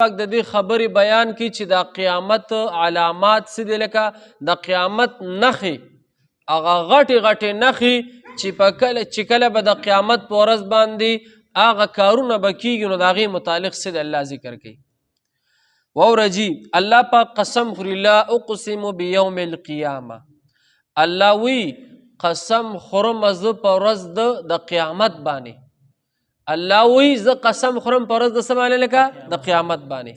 پاک د دې خبرې بیان کی چې د قیامت علامات څه دي، لکه د قیامت نښې، هغه غټې غټې نښې چې په کله چې کله به د قیامت په ورځ باندې هغه کارونه به کیږي، نو د هغې متعلق څه دی الله ذکر کوي. واوره جی، الله پاک قسم خوري، لا اقسم بیوم القیامه. الله وی قسم خورم زه په ورځ د قیامت باندې. الله وی زه قسم خورم په ورځ د څه باندې؟ لکه د قیامت باندې.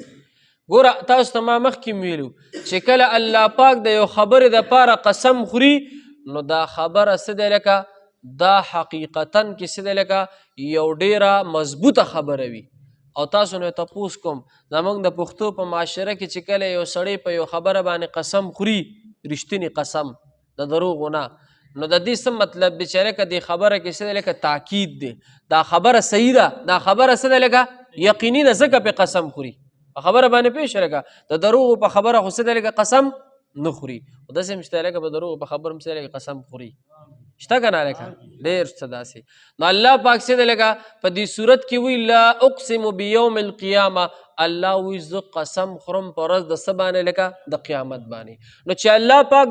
ګوره، تاسو ته ما مخکې ویلو چې کله الله پاک د یو خبرې دپاره قسم خوري، نو دا خبره څه دی؟ لکه دا حقیقتا کې څه دی؟ لکه یو ډیره مضبوطه خبره وي. او تاسو نه تپوس کوم، زمونږ د پښتو په معاشره کې چې کله یو سړی په یو خبره باندې قسم خوري، رښتینی قسم، د دروغو نه، نو د دې څه مطلب دی؟ چې لکه دې خبره کې څه دی؟ لکه تاکید دی، دا خبره صحیح ده، دا خبره څه ده؟ لکه یقیني ده، ځکه پې قسم خوري. په خبره باندې پوه شئ، لکه د دروغو په خبره خو څه دی؟ لکه قسم نه خوري. خو داسې هم شته، لکه په دروغو په خبره هم څه دی؟ لکه قسم خوري. شته که نه؟ لکه ډېر شته داسې. نو الله پاک څه دی؟ لکه په دې صورت کې وی لا اقسم بیوم القیامه. الله وی زه قسم خورم په ورځ د څه باندې؟ لکه د قیامت باندې. نو چې الله پاک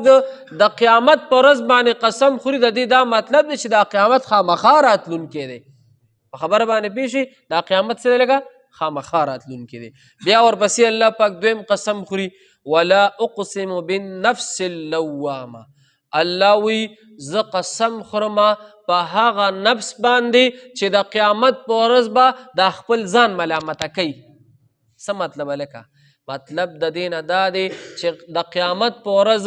د قیامت په ورځ باندې قسم خوري، د دې دا مطلب دی چې دا قیامت خامخا راتلونکی دی. په خبره باندې پوه شئ، دا قیامت څه دی؟ لکه خامخا راتلونکی دی. بیا ورپسې الله پاک دویم قسم خوري، ولا اقسم بالنفس اللوامه. الله وی زه قسم خورم په هغه نفس باندې چې د قیامت په ورځ به دا خپل ځان ملامته کوي. څه مطلب؟ لکه مطلب د دې نه دا دی چې د قیامت په ورځ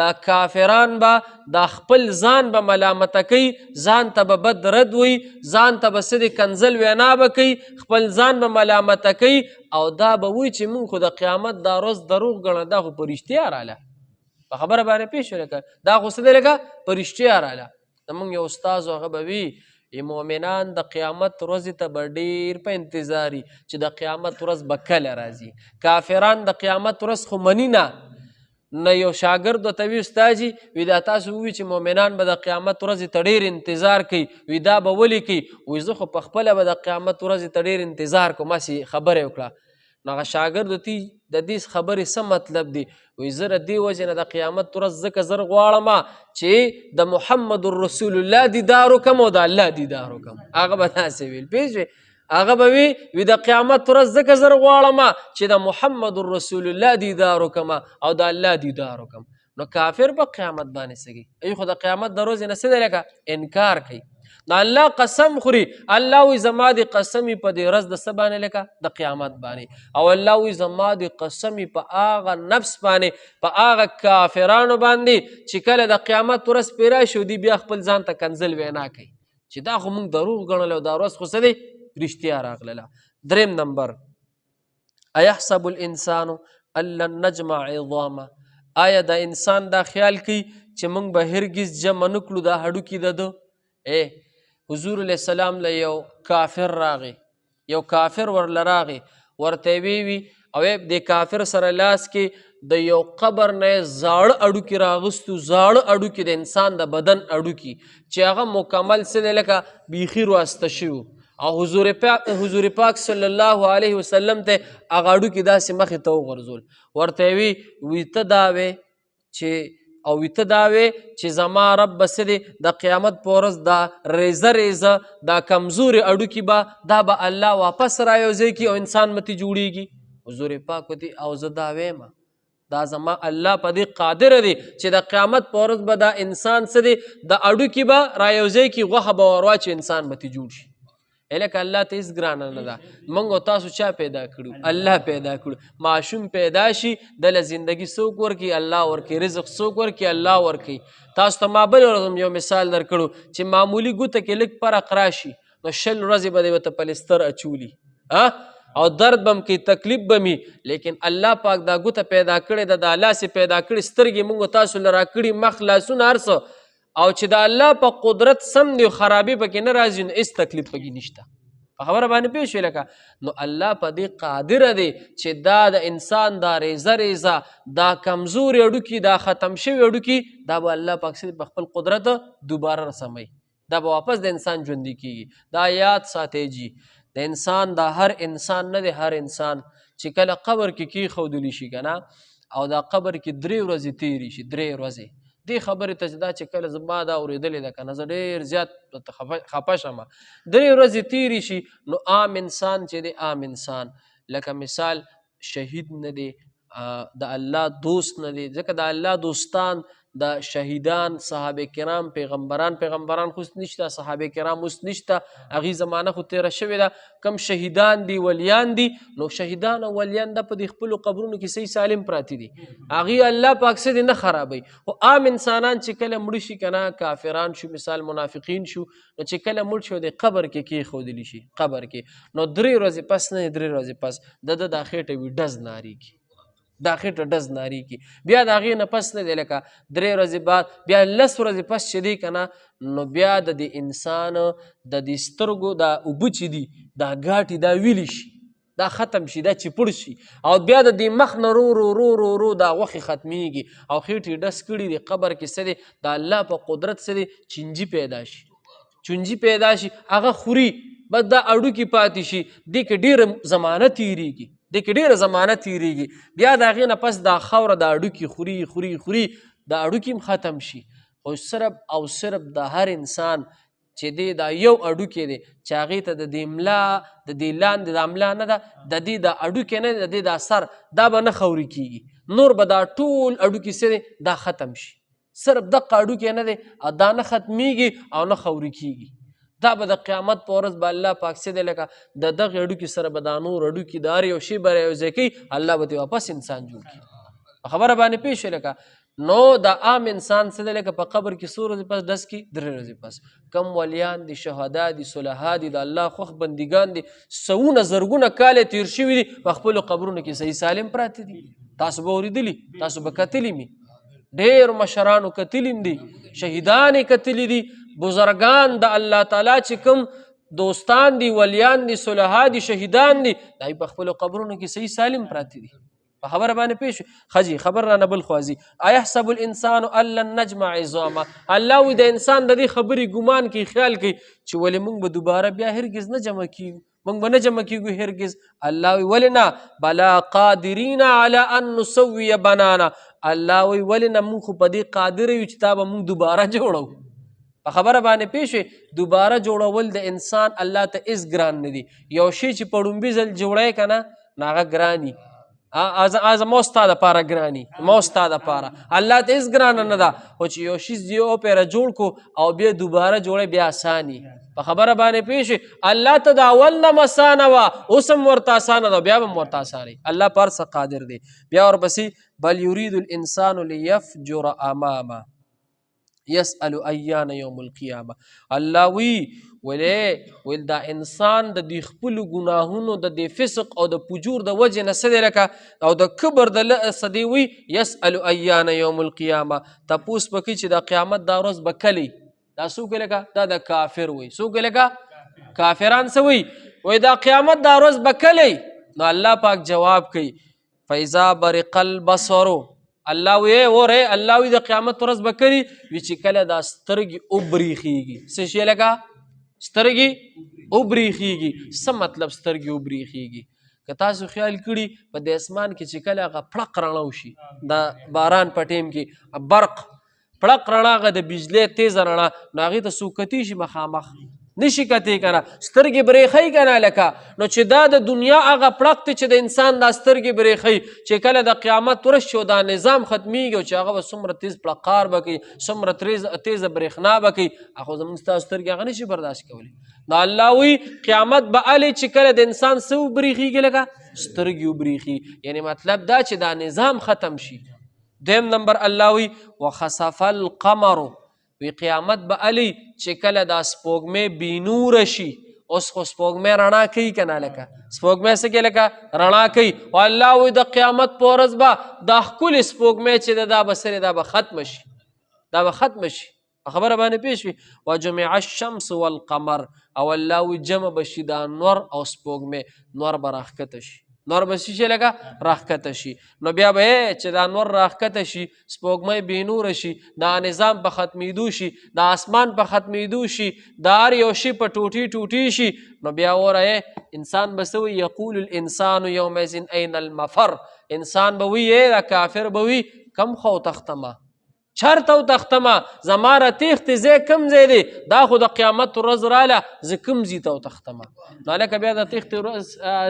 دا کافران به دا خپل ځان به ملامته کوي، ځان ته به بد رد وي، ځان ته به څه دي کنځل وینا به کوي، خپل ځان به ملامته کوي، او دا به وایي چې مونږ خو د قیامت دا ورځ دروغ ګڼه، دا خو په رښتیا راله. په خبره باندې پوه شوې؟ لکه دا خو څه دی؟ لکه په رښتیا راله. زمونږ یو استاد هغه به وي، مؤمنان د قیامت ورځې ته به ډېر په انتظار چې د قیامت ورځ به کله راځي. کافران د قیامت ورځ خو مني نه. نه یو شاګرد ورته وي، استاد جي، وي دا تاسو ووي چې مؤمنان به د قیامت ورځې ته ډېر انتظار کوي، وي دا به ولې کوي؟ وي زه خو په خپله به د قیامت ورځې ته ډېر انتظار کوم. هسې خبره یې وکړه. نو هغه شاګرد ورته وي، د دې خبرې څه مطلب دی؟ وایي زه د دې وجې نه د قیامت ورځ ځکه زر غواړم چې د محمد رسول الله دیدار وکړم او د الله دیدار وکړم. هغه به داسې ویل، پوه شوې؟ هغه به وي، وي د قیامت ورځ ځکه زر غواړم چې د محمد رسول الله دیدار وکړم او د الله دیدار وکړم. نو کافر په قیامت باندې څه کوي؟ ای خو د قیامت د ورځې نه څه دی؟ لکه انکار کوي. نو الله قسم خوري، الله وی زما د قسمی په دې ورځ د څه باندې؟ لکه د قیامت باندې. او الله وی زما د قسمی په هغه نفس باندې، په هغه کافرانو باندې چې کله د قیامت ورځ پرې راشي، دوی بیا خپل ځان ته کنځل وینا کوي چې دا خو موږ دروغ ګڼل او دا ورځ خو څه دی؟ رښتیا راغلله. دریم نمبر، ایحسب الانسان ان لن نجمع عظامه. آیا دا انسان دا خیال کوي چې موږ به هرګز جمع نه کړو دا هډوکي د ده؟ حضور علیه السلام له یو کافر راغی، یو کافر ورله راغی، ورته یې وی او دې کافر سره لاس کې د یو قبر نه زاړه هډوکي راغستو، زاړه هډوکي د انسان د بدن هډوکي چې هغه مکمل څه دی؟ لکه بیخي رواسته شوي. او حضور پاک صلی الله علیه وسلم ته هغه هډوکي داسې مخې ته وغورځول. ورته یې وی، وی ته دا وې چې او وی ته دا وې چې زما رب به څه دی د قیامت په ورځ دا ریزه ریزه دا کمزوري هډوکي به دا به الله واپس را یوځای کړي او انسان به ترې جوړېږي. حضور پاک ورته او زه دا وایم، دا زما الله په دې قادر دی چې د قیامت په ورځ به دا انسان څه دی د هډوکي به را یوځای کړي، غوښه به ور واچوي، انسان به ترې جوړ شي. الکه الله ته هیڅ ګرانه نه ده. موږ او تاسو چا پیدا کړو؟ الله پیدا کړو. ماشوم پیدا شي، دله زندگی څوک ورکوي؟ الله ورکوي. رزق څوک ورکوي؟ الله ورکوي. تاسو ته ما بله ورځ هم یو مثال درکړو چې معمولي ګوته کې لږ فرق راشي، نو 20 ورځې به دې ورته پلستر اچولي، او درد به هم کوي، تکلیف به مي، لیکن الله پاک دا ګوته پیدا کړې ده، دا لاس یې پیدا کړي، سترګې موږ تاسو له راکړي، مخ، لاسونه، هر څه، او چې د الله په قدرت سم دی، خرابي پکې نه راځي، نو هېڅ تکلیف پکې نشته. په خبره باندې پوه شوې؟ لکه نو الله په دې قادر دی چې دا د انسان دا ریزه ریزه دا کمزوري هډوکي، دا ختم شوي هډوکي، دا به الله پاک سره په خپل قدرت دوباره رسموي، دا به واپس د انسان ژوندی کیږي. دا یاد ساتئ جی، د انسان دا هر انسان نه دی، هر انسان چې کله قبر کې کېښودل شي که نه، او دا قبر کې 3 ورځې تېرې شي، 3 ورځې، دې خبرې ته چې دا چې کله زما دا اورېدلې ده که نه، زه ډېر زیات خفه شم. 3 ورځې تېرې شي نو عام انسان چې دی، عام انسان لکه مثال شهید نه دی، د الله دوست نه دی، ځکه د الله دوستان د شهیدان، صحابه کرام، پیغمبران، پیغمبران خو اوس نشته، صحابه کرام اوس نشته، هغې زمانه خو تېره شوې ده. کم شهیدان دي، ولیان دي، نو شهیدان او ولیان دا په دې خپلو قبرونو کې صحیح سالم پراته دي، هغې الله پاک څه دي نه خرابوي. خو عام انسانان چې کله مړه شي که نه، کافران شو مثال، منافقین شو، نو چې کله مړ شو د قبر کې کېښودل شي، قبر کې، نو 3 ورځې پس نه، 3 ورځې پس د ده دا خېټه وي ډز ناریږي، دا خېټه ډز ناریږي. بیا د هغې نه پس نه دی لکه 3 ورځې بعد، بیا 10 ورځې پس چې دی که نه، نو بیا د دې انسان د دې سترګو دا اوبه چې دي، دا ګاټي دا ویلي شي، دا ختم شي، دا چپړ شي، او بیا د دې مخ نه رو رو رو رو رو دا غوښې ختمیږي او خېټې ډز کړي دي. قبر کې څه دی، د الله په قدرت څه دی، چنجي پیدا شي، چنجي پیدا شي، هغه خوري، بس دا هډوکي پاتې شي. دې کې ډېره زمانه تېرېږي، دې کې ډېره زمانه تېرېږي. بیا د هغې نه پس دا خاوره دا هډوکي خوري خوري خوري، دا هډوکي هم ختم شي. خو صرف او صرف د هر انسان چې دی دا یو هډوکی دی چې هغې ته د دې ملا، د دې لاندې دا ملا نه ده، د دې دا هډوکی نه دی، د دې دا سر دا به نه خاورې کېږي، نور به دا ټول هډوکي څه دی دا ختم شي. صرف دقه هډوکی نه دی، او دا نه ختمیږي او نه خاورې کېږي. دا به د قیامت په ورځ به الله پاک څه دی لکه د دغې هډوکي سره به دا نور هډوکي د هر یو شی به یو ځای کوي، الله به ترې واپس انسان جوړ کړي. په خبره باندې پوه شئ لکه نو دا عام انسان څه دی لکه په قبر کې څو ورځې پس ډز کړي، 3 ورځې پس. کم ولیان دي، شهدا دي، صلحا دي، د الله خوښ بندګان دي، سوونه زرګونه کاله تېر شوي دي، په خپلو قبرونو کې صحیح سالم پراته دي. تاسو به اورېدلي، تاسو به کتلي مي، ډېر مشرانو کتلي دي، شهیدان یې کتلي دي، بزرګان د الله تعالی چې کوم دوستان دي، ولیان دي، صلحا دي، شهیدان دي، دا په خپلو قبرونو کې صحیح سالم پراته دي. په خبره باندې پوه شئ. ښه جي، خبر رانه بل خوا ځي. ایحسب الانسان ان لن نجمع عظامه. الله وایي د انسان د دې خبرې ګمان کوي، خیال کوي چې ولې موږ به دوباره بیا هرګز نه جمع کیږو، موږ به نه جمع کیږو هرګز. الله وایي ولې نه، بلا قادرین علی ان نسوی بنانا. الله وایي ولې نه، موږ خو په دې قادر یو چې تا به موږ دوباره جوړو. په خبره باندې پوه شئ. دوباره جوړول د انسان الله ته هېڅ ګران نه دي. یو شی چې په ړومبي ځل جوړی که نه، نو هغه ګراني. زما ستا دپاره ګراني، ما ستا دپاره الله ته هېڅ ګرانه نه ده. خو چې یو شی یو پیره جوړ کو او بیا دوباره جوړی بیا اساني. په خبره باندې پوه شئ. الله ته د اول نه اسانه وه، اوس هم ورته اسانه ده، بیا به هم ورته اسانه وي. الله په هر څه قادر دی. بیا ورپسې بل یرید الانسان لیفجر امامه یسأل ایان یوم القیامه. الله وی ولې ویل دا انسان د دې خپلو ګناهونو د دې فسق او د فجور د وجې نه څه دی لکه او د کبر د څه دی وی یسأل ایان یوم القیامه. تپوس به کوي چې د قیامت دا ورځ به کلی. دا څوک لکه دا د کافر وی. څوک لکه کافران څه وی؟ وی دا قیامت دا ورځ به کلی. نو الله پاک جواب کوي فاذا برق البصر. الله وی وره، الله وی د قیامت ورځ به کلی وی چې کله دا سترګې وبرېښېږي. څه شی لکه سترګې وبرېښېږي؟ څه مطلب سترګې وبرېښېږي؟ که تاسو خیال کړي په دې اسمان کې چې کله هغه پړق رڼا وشي، د باران په ټیم کې برق پړق رڼا، هغه د بجلی تیزه رڼا، نو هغې ته څوک کتی شي؟ مخامخ نشي کتی که نه، سترګې برېښوي که نه لکه. نو چې دا د دنیا هغه پړق دی چې د انسان دا سترګې برېښوي، چې کله د قیامت ورځ شي او دا نظام ختمیږي او چې هغه به څومره تیز پړقار به کوي، څومره تیزه برېښنا به کوي، هغه زموږ ستاسو سترګې هغه نشي برداشت کولی. نو الله وایي قیامت به الې چې کله د انسان څه وبرېښېږي لکه سترګې وبرېښي، یعنې مطلب دا چې دا نظام ختم شي. دویم نمبر الله وایي وخسف القمر. وی قیامت به الی چې کله دا سپوږمۍ بې نوره شي. اوس خو سپوږمۍ رڼا کوي که نه لکه سپوږمۍ څه کوي لکه رڼا کوي. او الله وایي د قیامت په ورځ به دا ښکلې سپوږمۍ چې ده دا به سرې دا به ختمه شي، دا به ختمه شي. په خبره باندې پوه شوې؟ وجمع الشمس والقمر. او الله وایي جمع به شي دا نور او سپوږمۍ، نور به راښکته شي. نور به شي لکه راښکته شي. نو بیا به چې دا نور راښکته شي، سپوږمۍ بې نوره شي، دا نظام په ختمېدو شي، دا اسمان په ختمېدو شي، دا هر یو شي په ټوټې ټوټې شي. نو بیا وره انسان به څه وایي؟ یقول الانسان یومئذ این المفر. انسان به وایي، دا کافر به وایي، کم خو تختمه، چرته وتښتمه، زما را تېښتې ځای کوم ځای دی؟ دا خو د قیامت ورځ راله، زه کوم ځای ته وتښتمه؟ نو هلکه بیا د تېښتې ورځ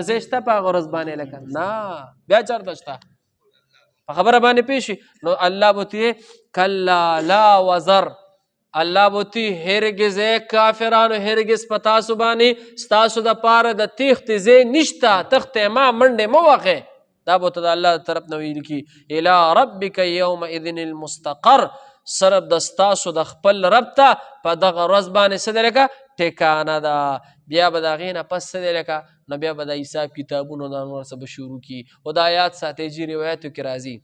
ځای شته په هغه ورځ باندې؟ لکه نه، بیا چرته شته؟ په خبره باندې پوه شي. نو الله به ورته کلا لا وزر، الله به ورته هرګز ای کافرانو، هرګز په تاسو باندې ستاسو دپاره د تېښتې ځای نشته، تښتې ما، منډې مه وهئ. دا به ته د الله طرف نه ویل کی الی ربک یومئذ المستقر، صرف د ستاسو د خپل رب ته په دغه ورځ باندې څه دی لکه ټکانه ده. بیا به د هغې نه پس څه دی لکه، نو بیا به د حساب کتابونو دا نور څه به شروع کړي. خو دا یاد ساتئ چې روایتو کې راځي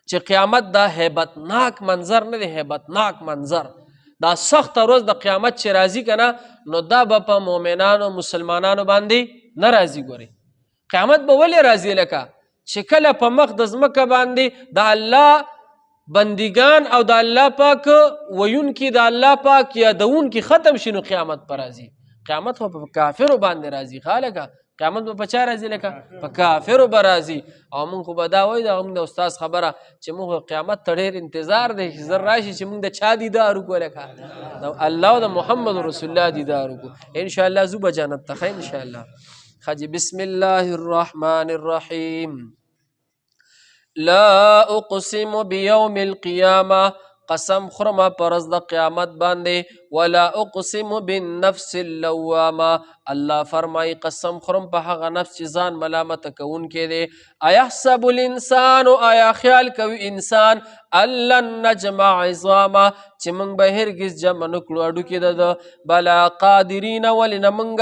چې قیامت دا هیبتناک منظر نه دی، هیبتناک منظر دا سخته ورځ د قیامت چې راځي که نه، نو دا به په مؤمنانو مسلمانانو باندې نه راځي. ګورئ قیامت به ولې راځي؟ لکه چې کله په مخ د ځمکه باندې د الله بندگان او د الله پاک ویونکي، د الله پاک یادونکي ختم شي، نو قیامت پر راځي. قیامت خو په کافرو باندې راځي. ښه لکه قیامت به په چا راځي؟ لکه په کافرو به راځي. او موږ خو به دا وایو، دا موږ د استاد خبره چې موږ قیامت ته ډېر انتظار دی چې زر راشي چې موږ د چا دیدار وکړو؟ لکه د الله او د محمد رسول الله دیدار وکړو. انشاءالله ځو به جنت ته، ښه انشاءالله. خجی بسم الله الرحمن الرحیم. لا اقسم بیوم القیامه، قسم خورم پر ورځ د قیامت باندې. ولا اقسم بالنفس اللوامه، الله فرمایي قسم خورم په هغه نفس چې ځان ملامت کوونکی دی. ایحسب الانسان، آیا خیال کوي انسان، ان لن نجمع عظامه، چې موږ به هرګز جمع نه کړو هډوکي د ده. بلا قادرین، ولې نه موږ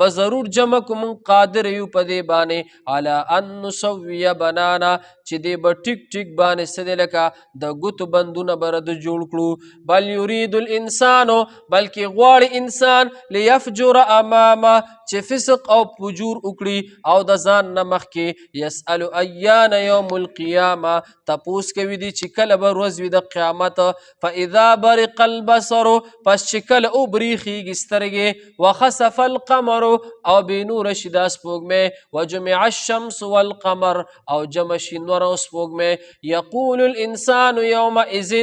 به ضرور جمع کړو، موږ قادر یو په دې باندې. علی ان نسوی بنانا، چې دې به ټیک ټیک باندې څه دی لکه د ګوتو بندونه به رد جوړ کړو. بل یرید الانسان، بلکې غواړي انسان لیفجر امامه، چې فسق او فجور وکړي او د ځان نه مخکې. یسأل ایان یوم القیامه، تپوس کوي دي چې کله به ورځ وي د قیامت. فاذا برق البصر، پس چې کله وبرېښېږي سترګې. وخسف القمر، او بې نوره شي دا سپوږمۍ. وجمع الشمس والقمر، او جمع شي نور او سپوږمۍ. یقول الانسان یومئذ،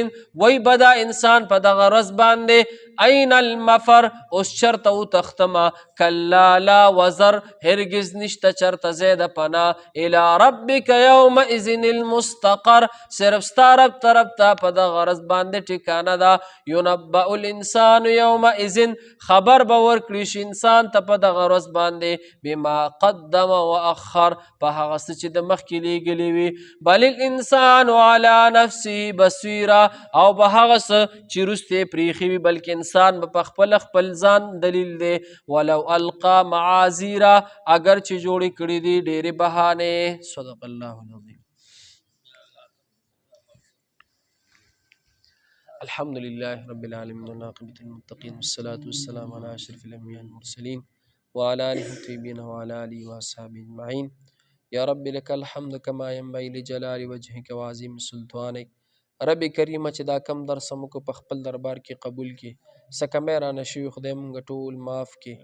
وایي به دا انسان په دغه ورځ باندې، این المفر، اوس چرته وتښتمه؟ کلا لا وزر، هرګز نشته چرته ځای د پناه. الی ربک یومئذ المستقر، صرف ستا رب طرف ته په دغه ورځ باندې ټکانه ده. ینبأ الانسان یومئذ، خبر به ورکړي شي انسان ته په دغه ورځ باندې، بما قدم واخر، په هغه څه چې د مخکې لیږلي وي. بل الانسان علی نفسه بصیره، او په هغه څه چې وروسته یې پرېښي وي، بلکې انسان به په خپله خپل ځان دلیل دی. ولو القا معاذیره، اگر چې جوړې کړي دي ډېرې بهانې. صدق الله العظیم. الحمد لله رب العالمين والعاقبة للمتقين والصلاة والسلام على أشرف الأنبياء والمرسلين وعلى آله الطيبين وعلى آله وأصحابه أجمعين. يا رب لك الحمد كما ينبغي لجلال وجهك وعظيم سلطانك. رب کریم چې دا کم درس موږ په خپل دربار کې قبول کړي، څه کمی رانه شوي خدای موږ ټول معاف کړي.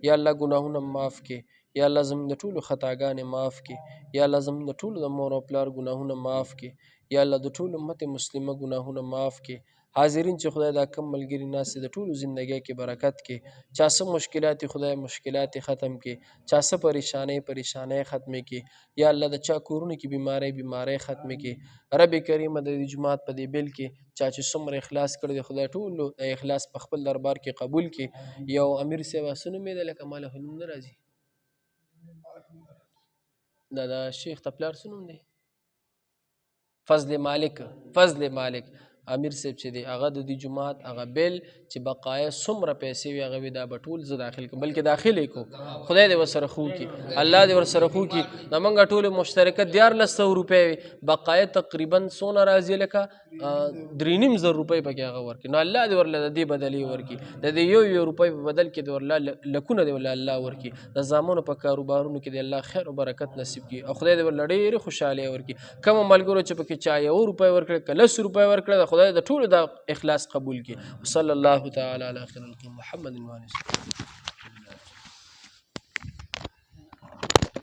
یا الله ګناهونه معاف کړي، یا الله زموږ د ټولو خطاګانې معاف کړي، یا الله زموږ د ټولو د مور او پلار ګناهونه معاف کړي، یا الله د ټولو امت مسلمه ګناهونه معاف کړي. حاضرین چې خدای دا کم ملګري ناست دي، د ټولو زندګۍ کې برکت کړي. چا څه مشکلات دي خدای مشکلات یې ختم کړي، چا څه پریشانۍ پریشانۍ ختمې کړي. یا الله د چا کورونو کې بیمارۍ بیمارۍ ختمې کړي. رب کریم د دې جومات په دې بیل کې چا چې څومره اخلاص کړی دی خدای ټولو د اخلاص په خپل دربار کې قبول کړي. یو امیر صاحب څه نومېده لکه ما له نوم نه راځي، دا د شیخ ته پلار څه نوم دی؟ فضل مالک، فضل مالک. امیر صاحب چې دی هغه د دې جومات هغه بیل چې بقایا څومره پیسې وي هغه وي دا به ټول زه داخل کړم، بلکې داخل یې کو. خدای دې ورسره ښو کړي، الله دې ورسره ښو کړي. زمونږ ټولو مشترکه 1300 روپۍ وي، بقایا تقریبا څونه راځي لکه 3,500 روپۍ پکې هغه ورکړي. نو الله دې ورله د دې بدلې ورکړي، د دې یو یو روپۍ په بدل کې دې ورله لکونه دې ورله الله ورکړي. د زامنو په کاروبارونو کې دې الله خیر او برکت نصیب کړي او خدای دې ورله ډېرې خوشحالۍ ورکړي. کومو ملګرو چې پکې چا یو روپۍ ورکړه که لس روپۍ ورکړه، د خدای د ټولو دا اخلاص قبول کړي. صلی الله تعالی علی خیر الخلق محمد و آله وسلم.